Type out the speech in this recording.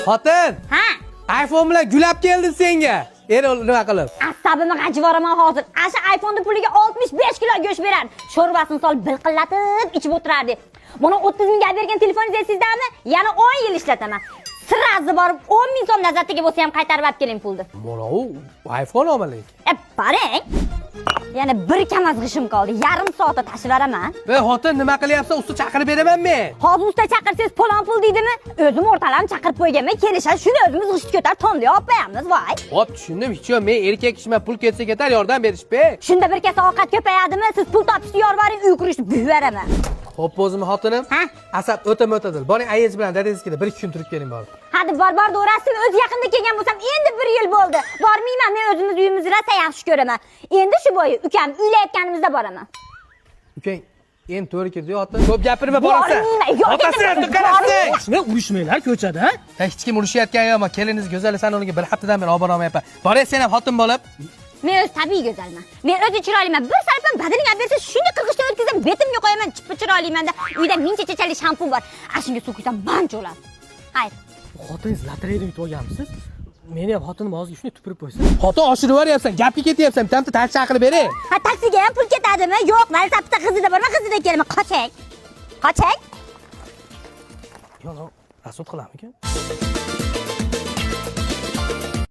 Xotin, Ha, iPhone bilan gulab keldi senga. Er nima qilib? Asabimni g'ajib yuboraman hozir. Asha iPhone'ni puliga 65 kilo go'sht berardi. Sho'rvasini solib bilqillatib ichib o'tirardi. Buni 30 mingga bergan telefoningiz esingizdami? Yana 10 yil ishlataman. Сразу borib 10 ming so'm nazatiga bo'lsa ham qaytarib olib keling pulni. Mana u iPhone olma lekin. E, boring. Yana bir kamaz g'ishim qoldi. Yarim soatda tashib beraman. Ey xotin, nima qilyapsan? Usta chaqirib beraman men. Hozir usta chaqirsangiz palon pul deydimi? O'zim o'rtalam chaqirib qo'yganman. Kelishadi, shuni o'zimiz g'isht ko'tarib tomda olib qo'yamiz, voy. Xo'p, tushundim. Hech yo'q, men erkak kishiman, pul ketsa ketar, yordam berish be. Shunda bir kasa ovqat ko'payadimi? Siz pul topishni yorvoring, uy qurishni buyib beraman. Xo'p, o'zim xotinim. Ha? Asab o'ta mo'tadil. Boring, ayiz bilan dadangiznikida bir ikki kun turib keling borib. Hadi bor bor do'rasizmi? O'zi yaqinda kelgan bo'lsam, endi bir yil bo'ldi. Bormayman, men o'zimiz uyimizni rosa yaxshi ko'raman. Endi shu bo'yi ukam uylayotganimizda boraman. Ukang endi to'g'ri kirdi, xotin. Ko'p gapirma, borasan. Bormayman. Yo'q, Otasi dedim, qarasang. Nima urushmanglar ko'chada? Ha, hech kim urushayotgani yo'q. Keliningiz go'zal, san unga bir haftadan beri olib borolmayapman. Boray sen ham xotin bo'lib. Men o'zi tabiiy go'zalman. Men o'zi chiroyliman. Bir salpam badaning olib bersa, shunday qirg'ichdan o'tkazib, betimga qo'yaman, chippa chiroyliman-da. Uyda mingcha chachali shampun bor. Ana shunga suv quysam manch bo'ladi. Hayır. Xotiningiz lotereyadan yutib olganmisiz? Meni ham xotinim og'ziga shunday tupurib qo'ysa. Xotin, oshirib yuboryapsan, gapga ketyapsan. Bitta taksi chaqirib beray. Ha, taksiga ham pul ketadimi? Yo'q, velosipedda qizida borman, qizida kelaman. Qochang. Qochang. Yo'q, rasot qilarmikan?